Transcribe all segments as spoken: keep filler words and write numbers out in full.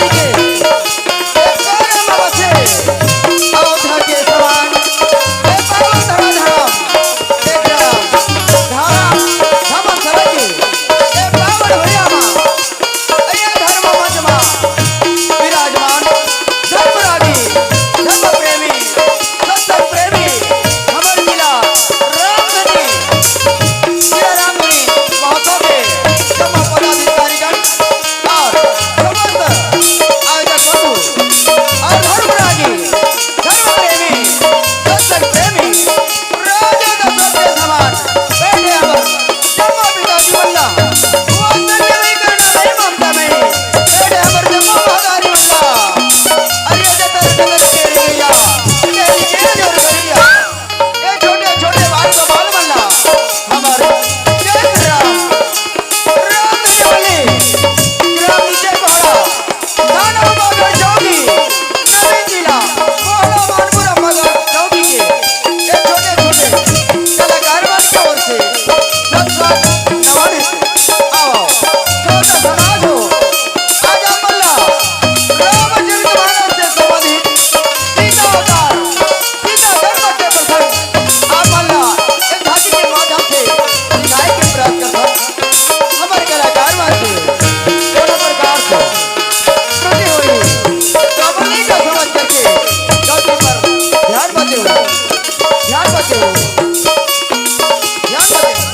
के एक पैर में बसे अयोध्या के समान, ए पावन धरा धाम, ए ग्राम धाम, धाम सरग के, ए पावन भैया माँ, ए धर्म मंच मा विराजमान धर्मरागी, धर्म प्रेमी, सत्संग प्रेमी, हमर जिला रामधनी, जिला रामधनी महोत्सव के जम्मो पदाधिकारीगण और समस्त आयोजक बंधु और धर्मरागी, धर्म प्रेमी, सत्संग प्रेमी, राजा दशरथ के समान बैठे हमर जम्मो पिता जी मल्ला, वात्सल्य नहीं करना नहीं ममता नहीं, बैठे हमर जम्मो महतारी मल्ला, अरे जतर जतर के भैया, तेरी के जोर भैया, ए छोटे छोटे बाल को बाल मल्ला, हमर जय श्री राम, राम धनी वाली, ग्राम नीचे कोहड़ा, थाना बागड़ चौकी, नवीन जिला, मोहल्ला मानपुर अम्बागढ़ चौकी के ये छोटे छोटे कलाकार मन की ओर से सत्कार नमन है। आओ, श्रोता समाज हो, आज आप मल्ला रामचरित मानस से संबंधित सीता अवतार, सीता धर्म के प्रसंग आप मल्ला एक झांकी के माध्यम से दिखाए के प्रयास करता हूँ। हमर कलाकार मन से कोनो प्रकार से त्रुटि होही, तो अपन लइका समझ करके गलती पर ध्यान मत देहू, ध्यान मत देहू, ध्यान मत देहू।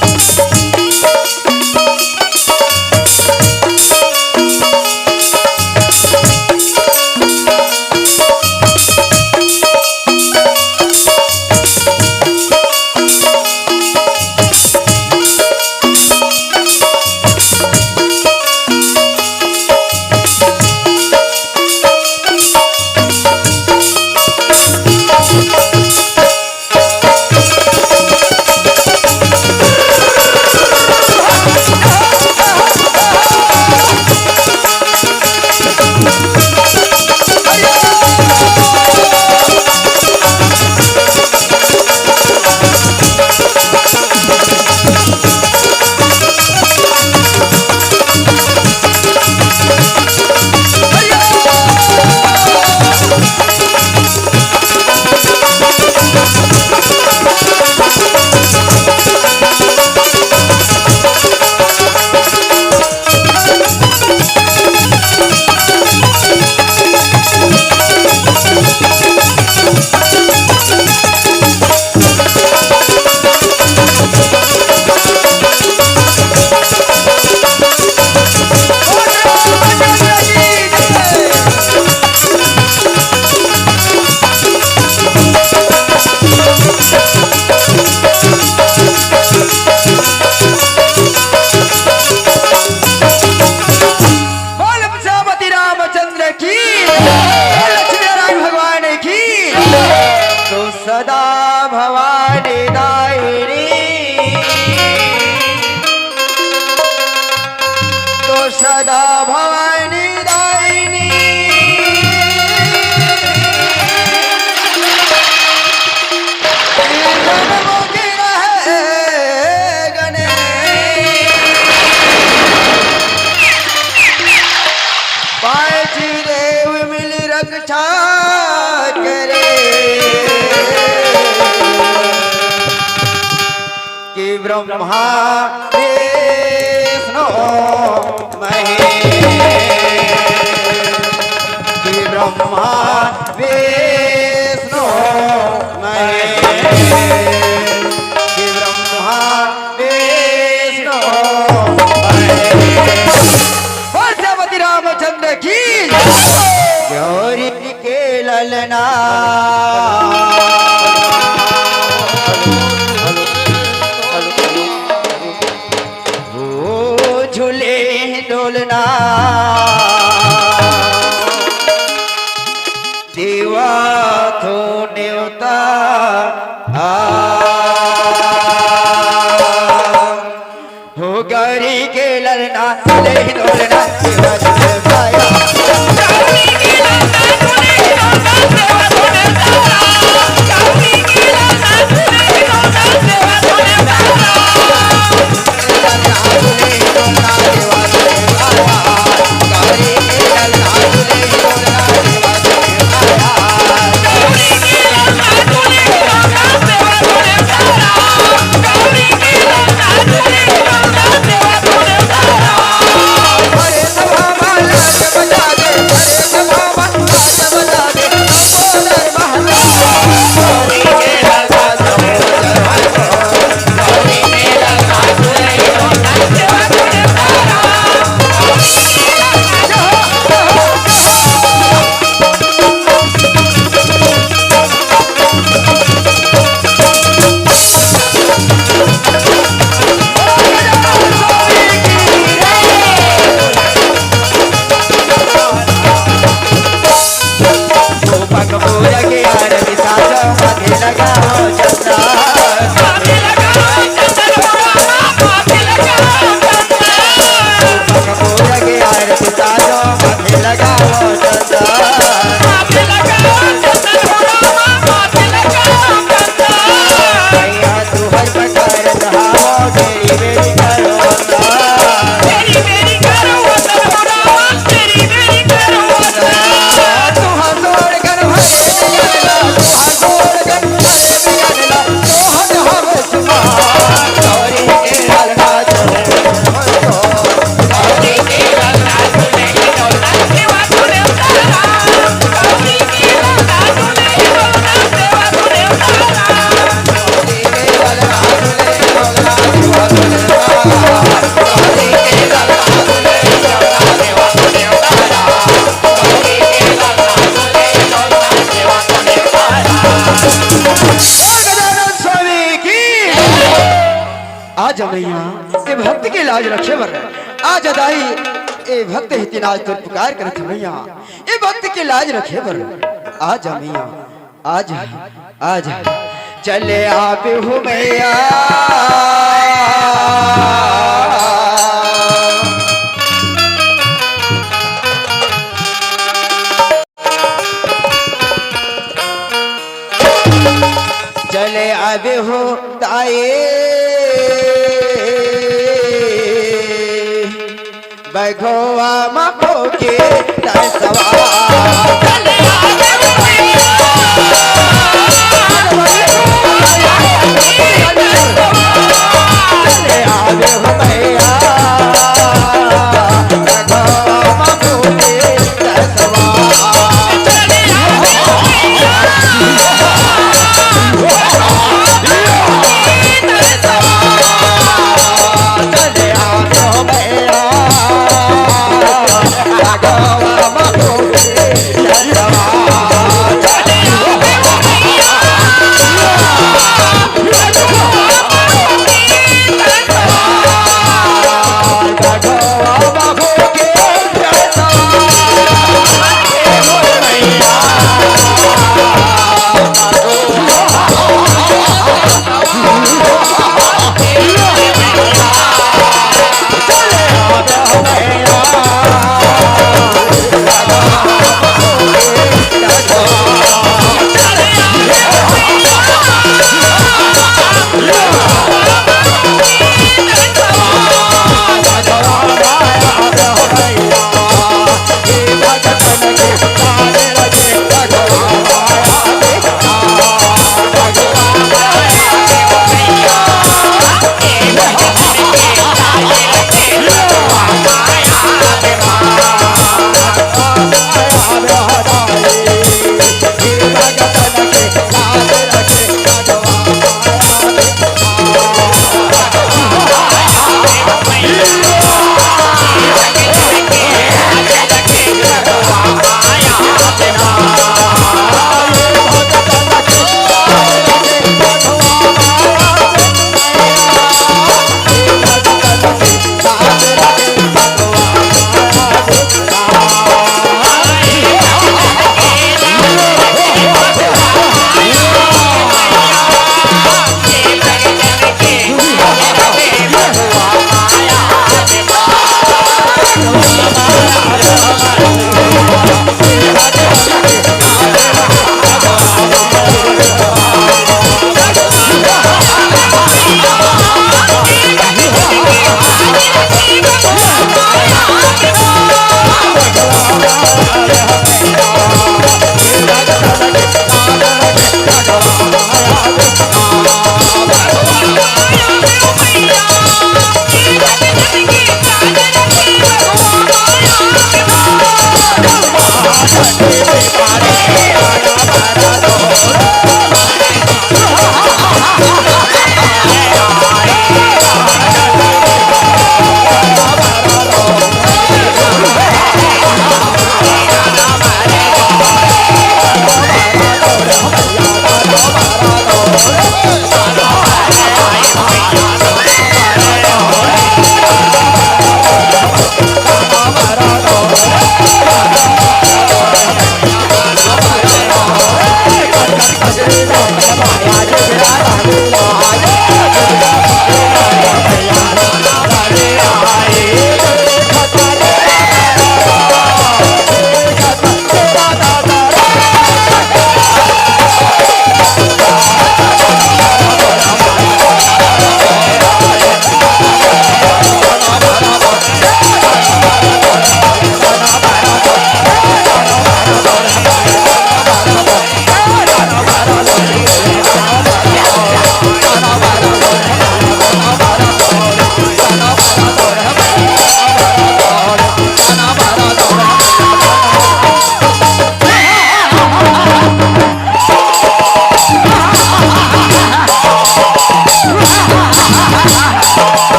बोल प्रजापति रामचंद्र की, बोल लक्ष्मी नारायण भगवान की। तो सदा भवानी दायिनी, तो सदा भवानी दायिनी। पांच देव मिल रक्षा करे, कि ब्रह्मा विष्णु महेश, कि ब्रह्मा विष्णु महेश, कि ब्रह्मा विष्णु महेश। बोल प्रजापति रामचंद्र की। गौरी के ललना। ओ झूले डोलना। देवा तो नेवता। आ। हो गौरी के ललना, ले डोलना, देवा झूले पाया। लाज रखे बर आ जा दाई, ए भक्त हितिन आज तोर पुकार करत हे मैया, ए भक्त के लाज रखे बर आ जा मैया, आ जा, आ जा। चले आबे हो मैया। चले आबे हो ताए बघवा मा होके तसवा।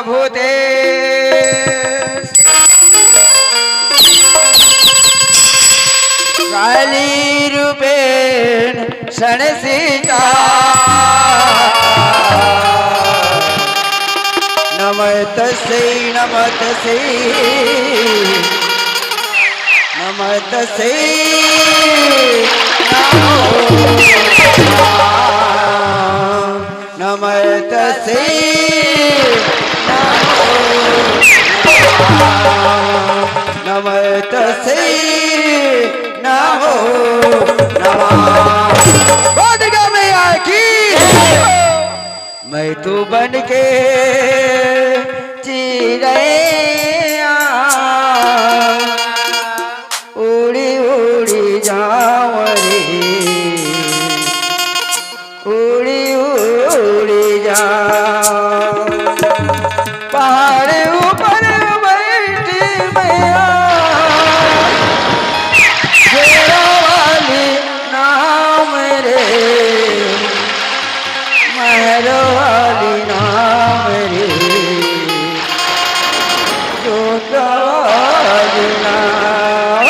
भूतेश काली रूपेण संस्थिता। नमस्तस्यै, नमस्तस्यै, नमस्तस्यै नमो नमः। नमस्तस्यै नमो नमः। नमस्तस्यै नमो नमः। बोल दुर्गा मैया की। मैं तो बन के चिरैया उड़ी उड़ी जाऊं रे, उड़ी उड़ी जाऊं। पहाड़ ऊपर बैठी मैया, शेरा वाली नाम रे, महरो वाली नाम रे, जोता वाली नाम।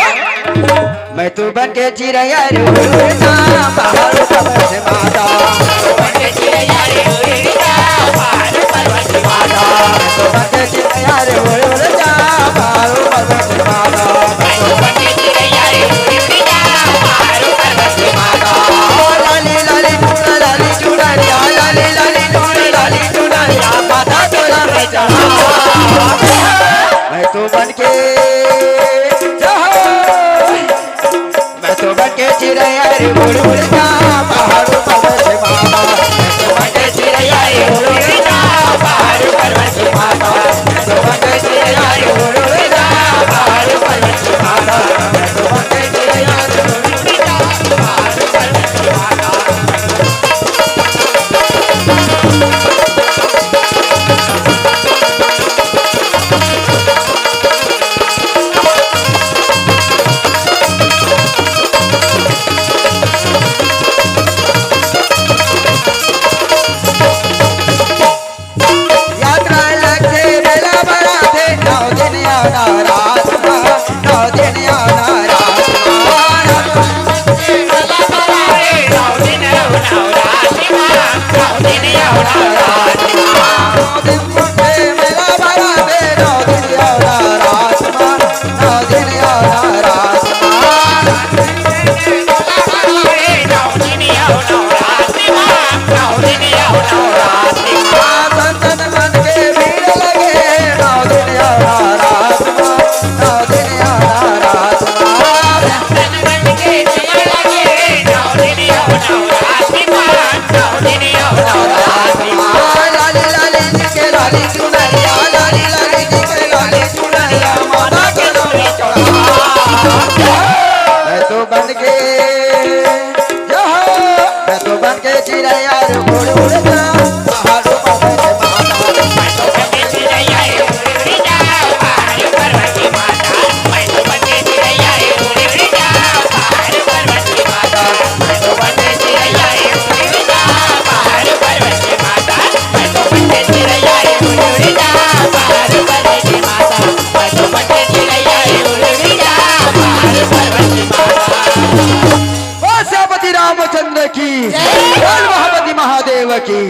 मैं तो बन के चिरैया रे उड़ता, बाहर पर्वत माता। मैं तो बन के चिरैया रे उड़ता, बाहर पर्वत माता। मैं तो बन के चिरैया रे उड़ता, बाहर पर्वत माता। मैं तो बन के चिरैया रे उड़ता, बाहर पर्वत माता। ओ लाली लाली चुनर, लाली चुनरिया, लाली लाली चुनर, लाली चुनरिया, माथा तोरा मैं चढ़ा। मैं तो बन के, जहो, मैं तो बन के चिरैया रे उड़ उड़ जा, पहाड़ पर्वत माता। मैं तो बन के चिरैया रे उड़ उड़ जा, पहाड़ पर्वत माता। मैं तो बन के चिरैया रे उड़ उड़ जा, पहाड़ पर्वत माता। मैं तो बन के चिरैया रे उड़ उड़ जा, पहाड़ पर्वत माता। यात्रा लगे मेला बड़ा थे, नौ दिन या नौ रात मा, नौ दिन या नौ रात मा। नौ दिन मुझे मेला बड़ा थे, नौ दिन या नौ रात मा, नौ दिन या नौ रात मा। मैं तो बन के, जहो, मैं तो बन के चिरैया रे उड़ उड़ जा, पहाड़ों पर बैठे माता। मैं तो बन के चिरैया रे उड़ उड़ जा, पहाड़ों पर बैठे माता। मैं तो बन के चिरैया रे उड़ उड़ जा, पहाड़ों पर बैठे माता। मैं तो बन के चिरैया रे उड़ उड़ जा, पहाड़ों पर बैठे माता। मैं तो बन के चिरैया रे उड़ उड़ जा, पहाड़ों पर बैठे माता। बोल सेनापति रामचंद्र की, बोल महापति महादेव की।